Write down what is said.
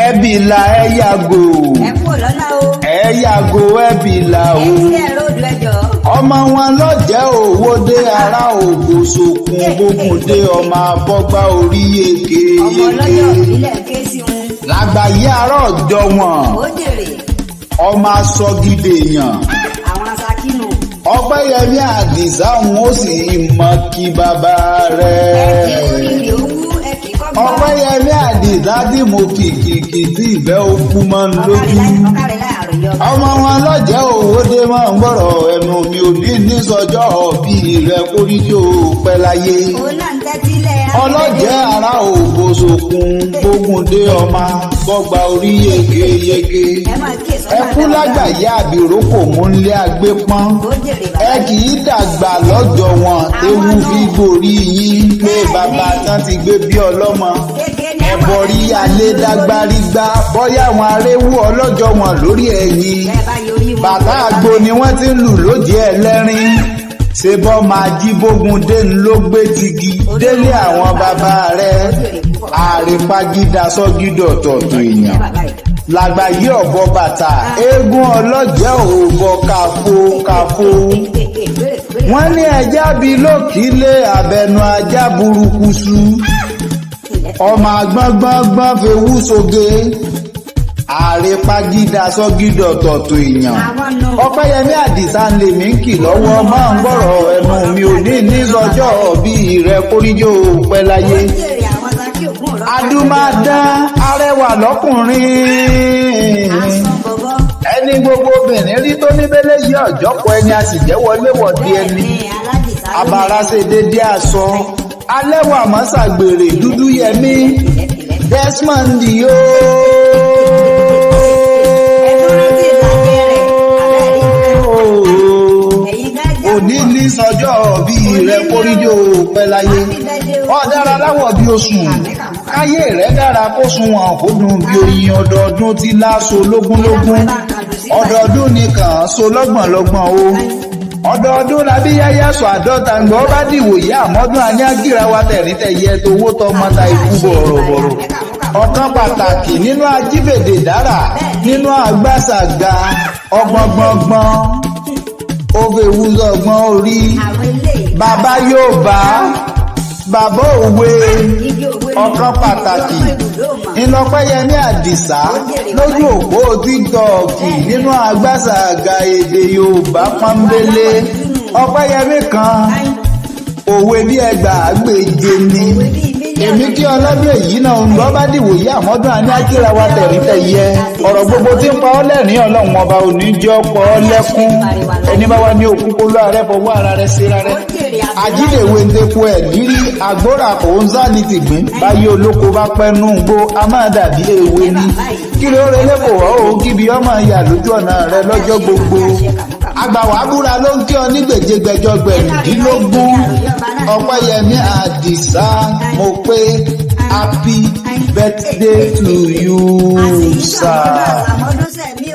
Ẹbìlà, ẹ yàgò. Ẹ kúrò lọ́nà o. Ẹ yàgò, ẹbìlà o. Ẹ kílẹ̀ road, ẹ jọ̀ọ́. Ọmọ wọn lọ́jẹ́ òwòde ara ògòsòkun gbógundé, ọmọ abọ́gbá orí yeke. Ọmọ yeke ọlọ́jọ́ ìbílẹ̀ ké sí wọn. Lágbàáyé ará ọjọ́ wọn. Ó jèrè. Ọmọ asọgídé èèyàn. Àwọn asakínú. Ọpẹ́yẹmí Àdìsá òun ó sì mọ kí bàbá Ẹ kí rẹ̀. oríire owó, ẹ kì í kọ́ gbọ́. Ọpẹ́yẹmí Àdìsá tí mo kìkìkì tí ìfẹ́ ó kú mọ́ ń lójú. Ọ̀kàrẹ̀ láì àròyé ọba. Ọmọ wọn lọ́jẹ́ òwòde máa ń gbọ́rọ̀ ẹnu mi ò ní nísọjọ́ bí rẹ kóríjó pẹ́ láyé. Òun náà ń tẹ́tí lẹ̀. Ọlọ́jẹ́ ara ògbósokun gbógundé, ọmọ bọ́gba orí yegeyege. Ẹ máa kíyè sọ́nà. Ẹkú lágbàáyé àbíròkò mú nílé agbépọ́n. Ó jèrè bàbá. Ẹ kì í dàgbà lọ́jọ́ wọn ewu fi gòrí yín lé bàbá tán ti gbé bí ọlọ́mọ. Kékeré ní àwọn Ẹ̀bọ̀rí alẹ́ dágbárígbá bọ́yá àwọn aréwú ọlọ́jọ́ wọn lórí ẹ̀yìn. Ẹ bá yorí wọn. Bàtà àgbo ni wọ́n ti ń lù lójì ẹlẹ́rìn. Ṣe bọ́ máa jí bógun dé ń ló gbé tigi délé àwọn bàbá rẹ̀. Àrèpagídá sọ́gídọ̀ tọ̀tọ̀ èèyàn Bàbá yìí. Làgbàyé ọ̀bọ bàtà eégún ọlọ́jẹ́ òbọ̀ kàfó kàfó. Wọ́n ní ẹja bíi lókìlé abẹnú ajá burúkusu, ọmọ agbọ́ngbọ́ngbọ́n fewú soge, àrèpagídá sọ́gídọ̀ tọ̀tọ̀ èèyàn. Àwọn nù. Ọpẹ́yẹmí Àdìsá ń lè mí kì lọ́wọ́ máa ń gbọ́rọ̀ ẹnu mi ò ní ní sọjọ́ bí rẹ kóríjó pẹ́ láyé. Ó jèrè àwọn sakí ògùn ọ̀rọ̀. Adúmáadán arẹwà lọ́kùnrin. Asán bọ̀bọ̀. Ẹni gbogbo obìnrin rí tó níbẹ̀lẹ̀ yí ọ̀jọ́pọ̀ ẹni a sì jẹ́ wọléwọ̀de ẹni. Bẹ́ẹ̀ ni aládìsá ló ní. Abara ṣe déédéé aṣọ alẹ́wà mọ́sàgbèrè dúdú yẹmí Desmond yóò. Ẹ tún rántí ìlàjẹ rẹ̀, abẹ́rẹ́ ẹ̀yin gán já Òní ní sọjọ́ bí rẹ kóríjó pẹ́ láyé. Ọ̀dára láwọ̀ bí oṣù káyé rẹ̀ dára kó sunwọ̀n kó dùn bí oyin. Ọdọọdún tí láṣọ lógúnlógún, ọdọọdún nìkan so lọ́gbọ̀nlọ́gbọ̀n o. Ọdọọdún labí yáyá sọ 50 ńgbọ́ bá dìwòye àmọ́dún anyágíra wa tẹ̀ríntẹ̀yẹ towó tọmọta ikú bọ̀rọ̀bọ̀rọ̀. Ọ̀kan pàtàkì nínú ajífèdè dára nínú àgbàsàgbà ọgbọ̀ngbọ̀ngbọ̀n ó fẹ́ wúzọ̀gbọ̀n orí. Àwọn eléyìí. Bàbá yóò bá bàbá òwe. Ijó òwe ni. Ọ̀kan pàtàkì Ọmọ ibùdó mà. ńlọpẹ́yẹmí Àdìsá lójú òpó TikTok nínú àgbàsàgà èdè Yorùbá pọ́nbélé. Ọpẹ́yẹmí kan òwe bí 15 ni. Òwe bíi mílíọ̀nù. Èmi kí ọlọ́dún èyí náà ń lọ bá dìwòye àmọ́dún àní akíra wa tẹ̀ríntẹ̀yẹ. Ọ̀rọ̀ gbogbo tí ń pa ọ́ lẹ́rìn, Ọlọ́run ọba ò ní jọ́ pọ̀ ọ́ lẹ́kún. Ẹni bá wà ní òkú kó lọ ààrẹ fọwọ́ ara rẹ̀ síra rẹ̀. Ó jèrè àbúrò. Ajídèwé ń teku ẹ̀ lírí agbóra kò ń sá ní tìgbín báyé olóko bá pẹ́nu gbó a máa dàbí ewé ni. Kí ló relé kò wọ́ o, kíbi ọmọ ìyá lójú ọ̀nà rẹ lọ́jọ́ gbogbo. Àgbàwá búra ló ń kí ọ ní gbèjégbèjọ gbẹ̀rùndínlógún. Ọpẹ́yẹmí Àdìsá, mo pé happy birthday to you, Àṣeyí sir. sàmọ́dún sẹ̀mí.